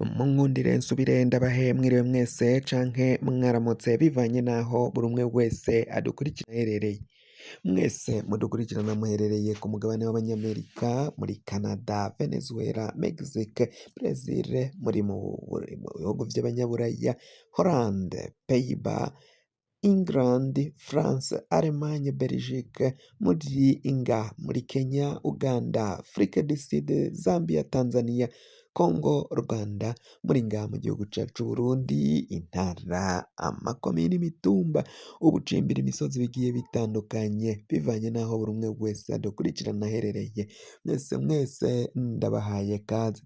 Munkundire nsubire ndabahe mwiriwe mwese canke mwaramutse bivanye n'aho buri umwe wese adukurikira aherereye. Mwese mudukurikirana muherereye ku mugabane w'Abanyamerika, muri Canada, Venezuela, Mexique, Brazil, muri mu bihugu vy'Abanyaburaya, Hollande, Pays-Bas, England, France, Allemagne, Belgique, muri inga muri Kenya, Uganda, Afrique du Sud, Zambia, Tanzania, Congo, Rwanda, muri ngaha mu gihugu cacu Burundi, intara, amakomine, imitumba, ubucimbira, imisozi bigiye bitandukanye, bivanye n'aho buri umwe wese adukurikirana aherereye. Mwese mwese ndabahaye kaze.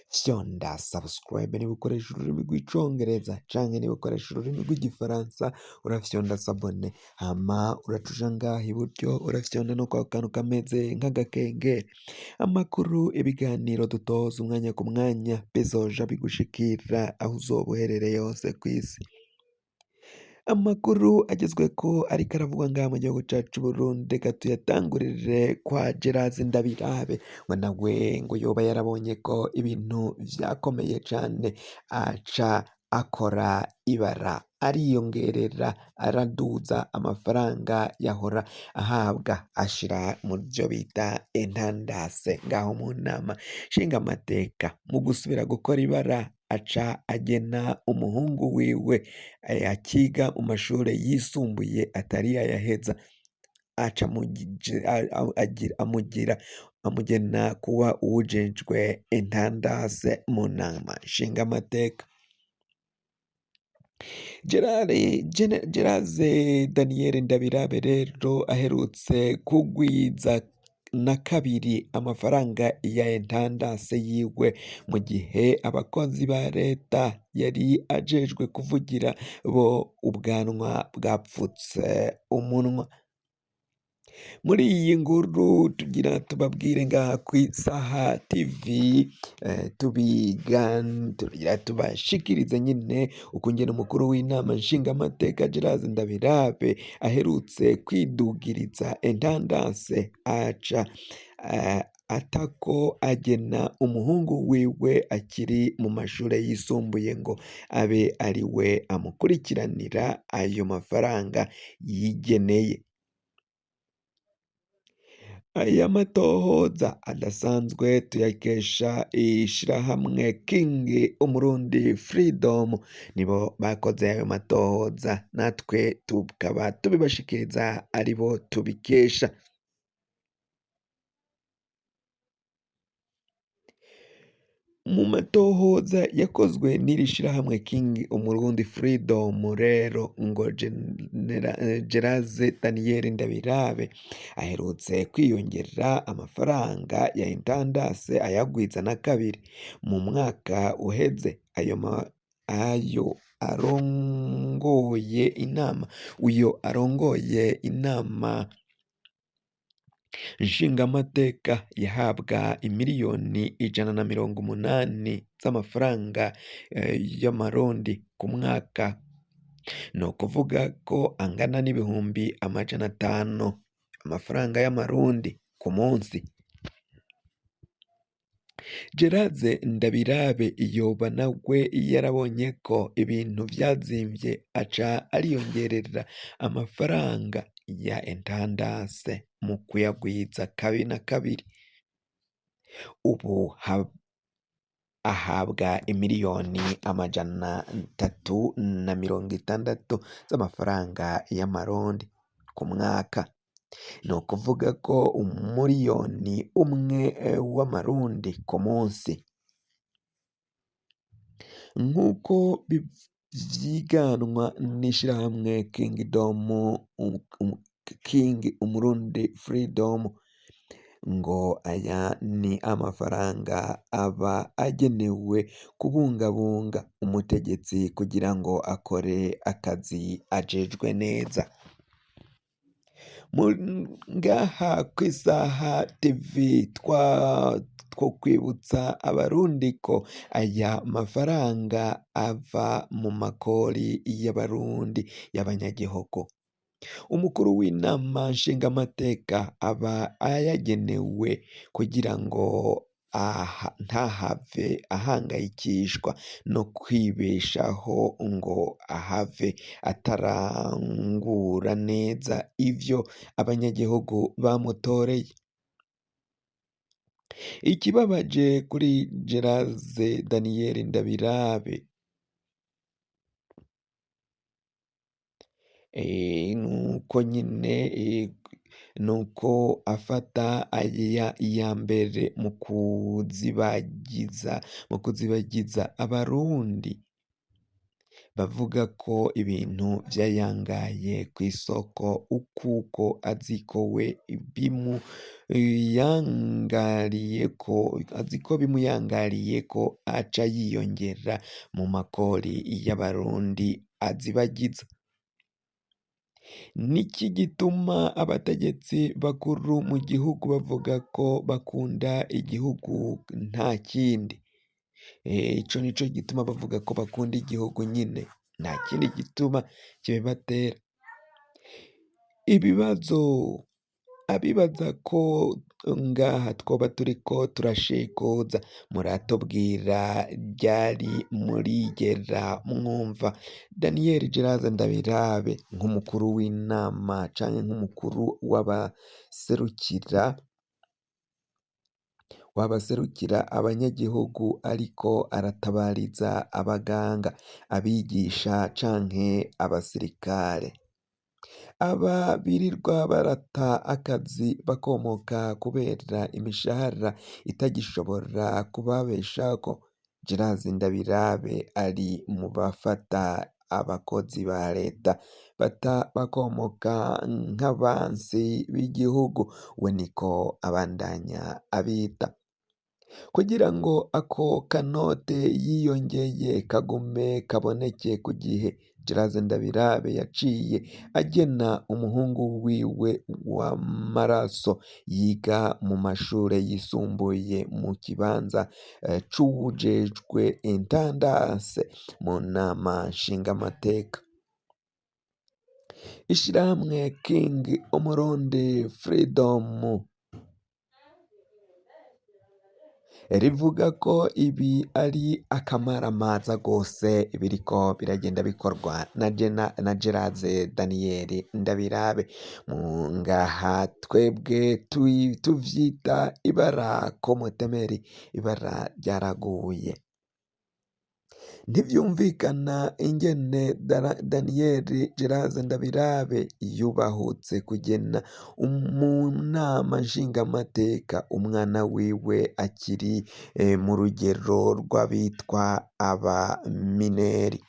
Fyonda subscribe niba ukoresha ururimi rw'icongereza canke niba ukoresha ururimi rw'igifaransa urafyonda s'abonner, hama uraca ngaha iburyo urafyonda no kwa kantu kameze nk'agakengeri. Amakuru, ibiganiro dutoza umwanya ku mwanya bizoja bigushikira aho uzoba uherereye hose kw'isi. Amakuru agezweko ariko aravugwa ngaha mu gihugu cacu c'Uburundi, reka tuyatangurire kwa Gerard Ndabirabe, ngo nawe ngo yoba yarabonye ko ibintu vyakomeye cane, aca akora ibara ariyongerera araduza amafaranga yahora ahabwa ashira mu vyo bita intandase ngaho mu nama nshingamateka. Mu gusubira gukora ibara aca agena umuhungu wiwe akiga mu mashure yisumbuye atari yayaheza, aca amugira amugena kuba uwujejwe intandase mu nama nshingamateka. Gerard Daniel Ndabirabe rero aherutse kugwiza na kabiri amafaranga ya intandase yiwe, mu gihe abakozi ba leta yari ajejwe kuvugira bo ubwanwa bwapfutse umunwa. Muri iyi nkuru tugira tubabwire ngaha kw'isaha TV, tugira tubashikirize nyine ukungene umukuru w'inama nshingamateka Gerard Ndabirabe aherutse kwidugiriza intandase, aca atako agena umuhungu wiwe akiri mu mashure yisumbuye ngo abe ari we amukurikiranira ayo mafaranga yigeneye. Aya matohoza adasanzwe tuyakesha ishirahamwe King Umurundi Freedom, nibo bakoze ayo matohoza, natwe tukaba tubibashikiriza aribo tubikesha. Mu matohoza yakozwe n'iri shirahamwe King Umurundi Freedom rero, ngo Gerard Daniel Ndabirabe aherutse kwiyongerera amafaranga ya intandase ayagwiza na kabiri. Mu mwaka uheze ayo arongoye inama, uyo arongoye inama nshingamateka yahabwa 180,000,000 z'amafaranga y'amarundi ku mwaka, ni ukuvuga ko angana n'500,000 amafaranga y'amarundi ku munsi. Gerard Ndabirabe yoba nawe yarabonye ko ibintu vyazimvye, aca ariyongerera amafaranga ya intandase mu kuyagwiza kabiri na kabiri. Ubu ahabwa 360,000,000 z'amafaranga y'amarundi ku mwaka, ni ukuvuga ko 1,000,000 w'amarundi ku munsi. Nk'uko vyiganwa n'ishirahamwe King Umurundi Freedom, ngo aya ni amafaranga aba agenewe kubungabunga umutegetsi kugira ngo akore akazi ajejwe neza. Ngaha kw'isaha TV twokwibutsa abarundi ko aya mafaranga ava mu makori y'abarundi y'abanyagihugu. Umukuru w'inama nshingamateka aba ayagenewe kugira ngo aha ntahave ahangayikishwa no kwibeshaho ngo ahave atarangura neza ivyo abanyagihugu bamutoreye. Ikibabaje kuri Geraze Daniel Ndabirabe nuko nyine nuko afata aya iya mbere mu kuzibagiza abarundi bavuga ko ibintu vyayangaye kw'isoko ukuko aziko we bimuyangariyeko aziko bimuyangariyeko aca yiyongera mu makori y'abarundi azibagiza. Niki gituma abategetsi bakuru mu gihugu bavuga ko bakunda igihugu nta kindi? Ico nico gituma bavuga ko bakunda igihugu nyine, nta kindi gituma kibibatera. Ibibazo abibaza ko ngaha twoba turiko turashikuza, muratubwira ryari murigera mwumva Daniel Geraze Ndabirabe nk'umukuru w'inama canke nk'umukuru w'abaserukira abanyagihugu ariko aratabariza abaganga, abigisha canke abasirikare. Aba birirwa barata akazi bakomoka kubera imishahara itagishobora kubabeshako. Geraze Ndabirabe ari mu bafata abakozi ba leta bata bakomoka nk'abansi b'igihugu, we niko abandanya abita. Kugira ngo ako kanote yiyongeye kagume kaboneke ku gihe, Geraze Ndabirabe yaciye agena umuhungu wiwe w'amaraso yiga mu mashure yisumbuye mu kibanza c'uwujejwe intendance mu nama nshingamateka. Ishirahamwe King Umurundi Freedom rivuga ko ibi ari akamaramaza rwose biriko biragenda bikorwa na Jena na Geraze Daniel Ndabirabe. Mu ngaha twebwe tuvyita ibara komutemeri, ibara ryaraguye. Ntivyumvikana ingene Daniel Geraze Ndabirabe yubahutse kugena mu nama nshingamateka umwana wiwe akiri mu rugero rw'abitwa abamineri.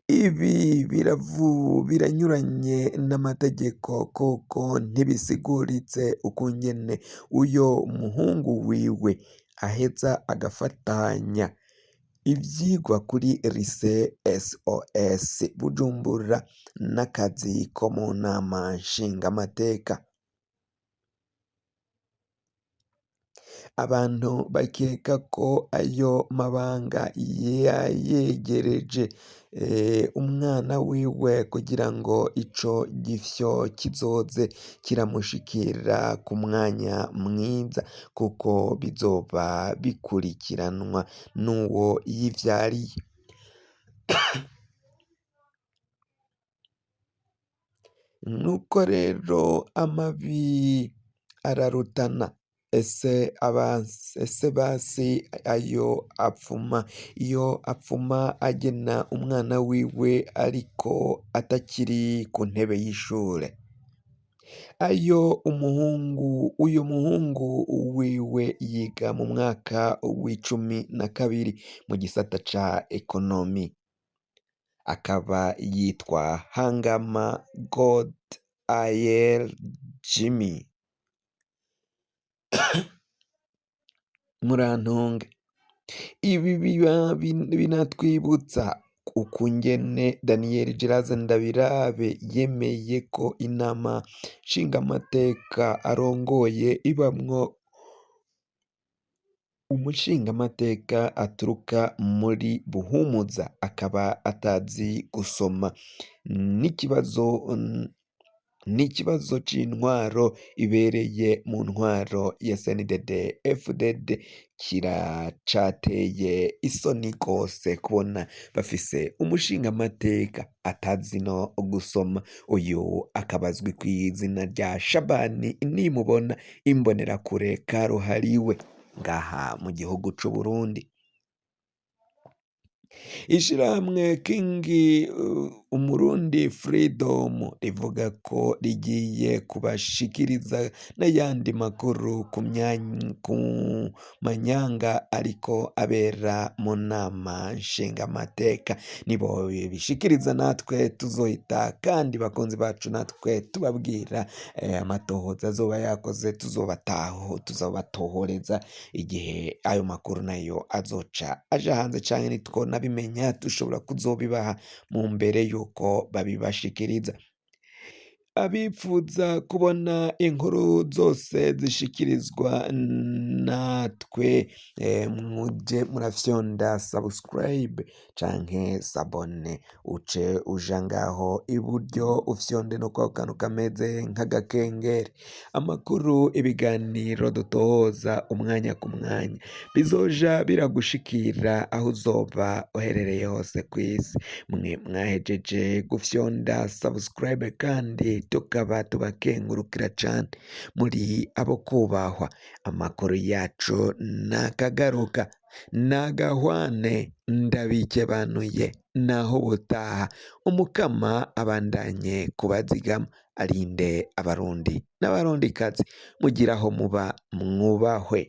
Ibi biranyuranye n'amategeko kuko ntibisiguritse ukungene uyo muhungu wiwe aheza agafatanya ivyigwa kuri Lycée SOS Bujumbura n'akazi ko mu nama nshingamateka. Abantu bakeka ko ayo mabanga yayegereje umwana wiwe kugira ngo ico gifyo kizoze kiramushikira ku mwanya mwiza, kuko bizoba bikurikiranwa n'uwo yivyariye. Nuko rero amabi ararutana. Ese basi ayo apfuma iyo apfuma agena umwana wiwe ariko atakiri ku ntebe y'ishure. Ayo umuhungu uyo muhungu wiwe yiga mu mwaka w'12 mu gisata ca ekonomi, akaba yitwa Hangama God Ayel Jimmy. Murantunge ibi biba binatwibutsa ukungene Daniel Geraze Ndabirabe yemeye ko inama nshingamateka arongoye ibamwo umushingamateka aturuka muri Buhumuza akaba atazi gusoma n'ikibazo. N'ikibazo c'intwaro ibereye mu ntwaro ya CNDD FDD kiracateye isoni gose kubona bafise umushingamateka atazi no gusoma, uyu akaba azwi kw'izina rya Shabani Nimubona imbonerakure karuhariwe ngaha mu gihugu c'Uburundi. Ishirahamwe King Umurundi Freedom rivuga ko rigiye kubashikiriza n'ayandi makuru ku manyanga ariko abera mu nama nshingamateka, nibo bishikiriza natwe tuzohita kandi bakunzi bacu natwe tubabwira amatohoza azoba yakoze tuzobataho tuzobatohoreza igihe ayo makuru nayo azoca aja hanze canke nitwonabimenya dushobora kuzobibaha mu mbere yuko babibashikiriza. Abipfuza kubona inkuru zose zishikirizwa natwe muje murafyonda subscribe canke s'abonner uce uja ngaho iburyo ufyonde no kwako kantu kameze nk'agakengeri, amakuru ibiganiro dutohoza umwanya ku mwanya bizoja biragushikira aho uzoba uherereye hose kw'isi, mwe mwahejeje gufyonda subscribe kandi tukaba tubakengurukira cane muri abo kubahwa, amakuru yacu nakagaruka nagahwane ndabikebanuye naho ubutaha umukama abandanye kubazigama arinde abarundi n'abarundikazi mugire aho muba mwubahwe.